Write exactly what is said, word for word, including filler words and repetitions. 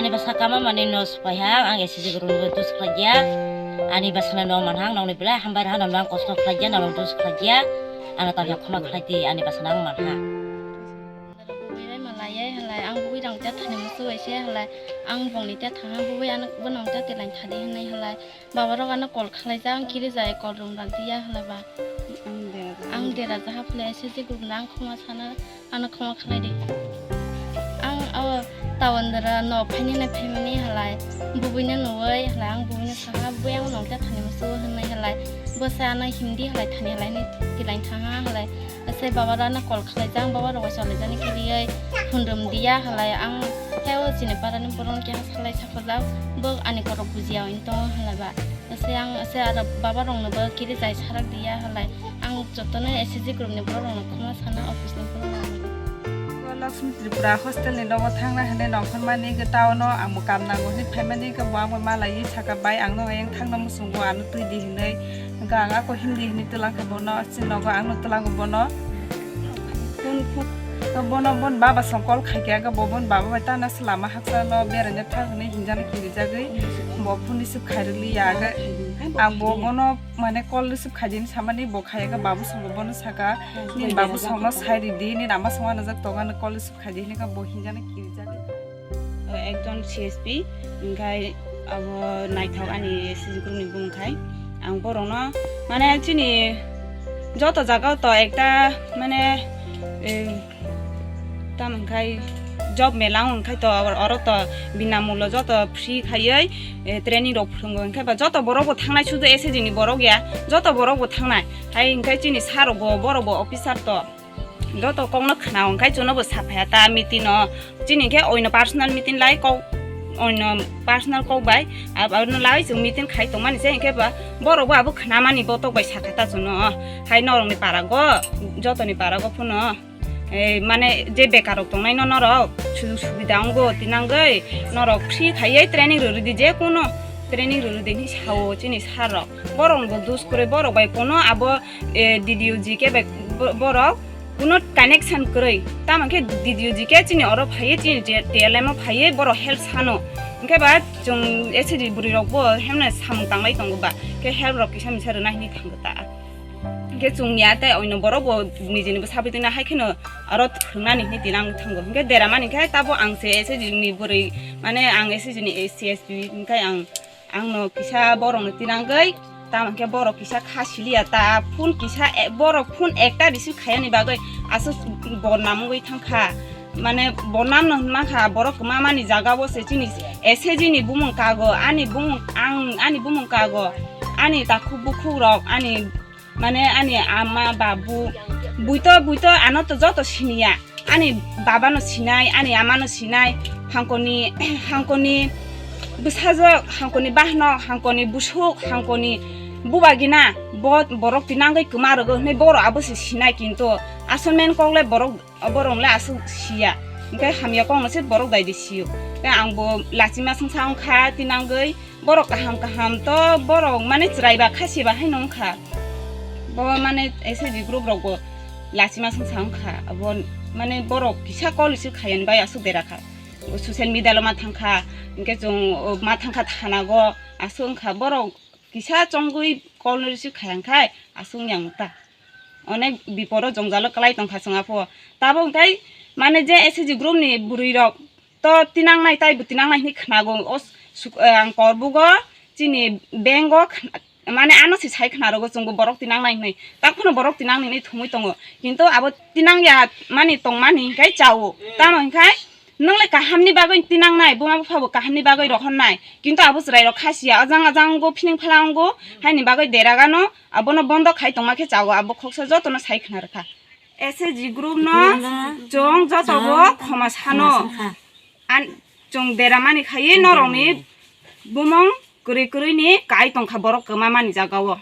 Ani bwsa kama mani no swpaiha, ang S H G group ni dus khlaiya. Ani bwsano no manha, ang nokni belai hambai rwha, nokno ang kosto khlaiya, nokno dus khlaiya. Ano tangya khoma khlai di, ani bwsano ang manha. Bui bai malai ye halai, ang bui rang ta thani musu bai se halai, ang bongni ta thangha bui ano bono ta tilang thadi hinai halai. Baba rok ano call khlai ja, ang kiri jai call room rak diya halai ba. Ang dera jaha. Ang dera jaha phule S H G group no ang khoma sana. Ano khoma khlai di. Ang o town dara no phaini na phaimani halai. Bubui no nuwai halai ang bubui no saha bui ang nong ta thani musu hinai halai. Bwsa ano Hindi halai thani halai ni tilang thangha halai. Asai baba rana call khlai jang baba rok chalai jani kiriye phundum diya halai ang teo chini para ni borok no keha salai sakho jak bo ani korok bujiya wng tong halai ba. Asai ang asai aro baba rok no bo kiri jai sarak diya halai ang jotono S H G group ni borok rok no khoma sana office ni borok rok no. Lakshmi Tripura hostel ni nogo thangna hinwi nongkhormani hwnkhe town o ang bo kam nango hinwi phaimani hwnkhe bo ang bo malaiwi saka bai ang no ayang thangna muchungo ano twi di hinwi hwnkhe ang ako Hindi hinwi twlang kha bono chini nogo ang no twlango bono. Phone, phone, to bono, bon baba song call khai khe, bo bon baba bai tana se lama haksa no beraina thang hinwi hinjana kirijagwi. Bo phone receive khai rwliya, ang bo bono mane call receive khai di hinwi samani bo khai khe babu song bono saka, "Nini babu song no sai ridi, nini ama song ano jak tongo," ano call receive khai di hinwi khe bo hinjana kirijagwi. Ekjon C S P, hwnkhe abo naithok ani S H G group ni bumung khai. Ang borokno, mane, chini joto jaga o to ekta, mane, eh, tamo hwnkhai job mela wng khai to, oro to binamulo joto free khaiwi, eh, training rok phwrwngo, hwnkhe ba joto borok bo thangnai sudu S H G ni borok ya, joto borok bo thangnai. Hai hwnkhe chini sir rok bo, borok bo officer to. Joto kokno khna hwnkhe chwngno bo saphaya ta meeting no. Chini khe oino personal meeting lai kok, oino personal kok bai. Abono lai chwng meeting khai tongmani se hwnkhe ba borok bo abo khnamani botok bai sakha ta chwngno. Hai norokni parago, jotoni parago phano. Eh, mane je bekar rok tongnai no norok sujug subida wngo tinangwi norok free khaiwi training rwrwdi je kuno training rwrwdi hinwi sao chini sir rok. Borok bo dus kwrwi borok bai kuno abo eh, D D O G K bai bo-, borok kuno connection kwrwi. Tamo khe D D O G K chini oro phaiwi, chini je T L M o phaiwi borok help sano. Hwnkhe ba chwng S H G bwrwi rok bo hemne samung tanglai tongo ba. Khe help rok kisa misa rwna hinwi thango ta. Hwnkhe chwng ya tei oino borok bo nijini bo sabi tongna hai kheno aro thwngnani hinwi tinang thango. Hwnkhe dera mani khe tabo ang se S H G ni bwrwi, mane ang S H G ni C S P hwnkhe ang Ang no kisa borok no tinangwi, tamo khe borok kisa kha siliya ta, phone kisa e-, borok phone ekta receive khayani bagwi aswk bodnam wngwi thangkha. Mane bodnam no hwnma kha, borok kwma mani jaga o se chini S H G ni bumung kago, ani bumung, ang, ani bumung kago, ani takhuk bukhuk rok, ani Mane ani ama babu buito buito ano to joto siniya. Ani baba no sinai, ani ama no sinai, hangkoni hangkoni bwsajwk, hangkoni bahno, hangkoni busuk, hangkoni bubagina bo borok tinangwi kwma rwgo hwnwi borok abo se sinai kintu asol main kok le borok O borok le aswk siya. Hwnkhe hamya kokno se borok dai di sio. Tei ang bo lachima swngsa wngkha tinangwi borok kaham kaham to borok mane chwrai ba kha siba haino wngkha. Bo mane S H G group rok bo lachima swngsa wngkha. Abo mane borok kisa call receive khayani bai aswk dera kha. O social media lo ma thangkha. Hwnkhe chwng o ma thangkha thana go aswk wngkha. Borok kisa chongwi call no receive khayang khai aswk wngya wngta. Onek biporo jongjalo kwlai tongkha chwng apho. Tabuk hwnkhe mane je S H G group ni bwrwi rok to tinangnai, taibo tinangnai hinwi khnago. O suk-, ang korbugo chini bank o khna-, mane ano se sai khnarogo chwngbo borok tinangnai hinwi. Takhwno borok tinangnai hinwi thumwi tongo. Kintu abo tinangya mani tongmani hwnkhe chao. Tamo hwnkhe Nwng le kahamni bagwi tinangnai, buma bupha bo kahamni bagwi rohornai. Kintu abo chwrai rok kha siya, ajang ajang wngkho, phining phala wngkho, haini bagwi dera gano, abono bondo khai tongma khe chao, abo khoksa jotono sai khna rwkha. S H G group no chwng joto bo khoma sano. An chwng dera mani khai norokni bumung kwrwi kwrwi ni kai tongkha borok kwma mani jaga o.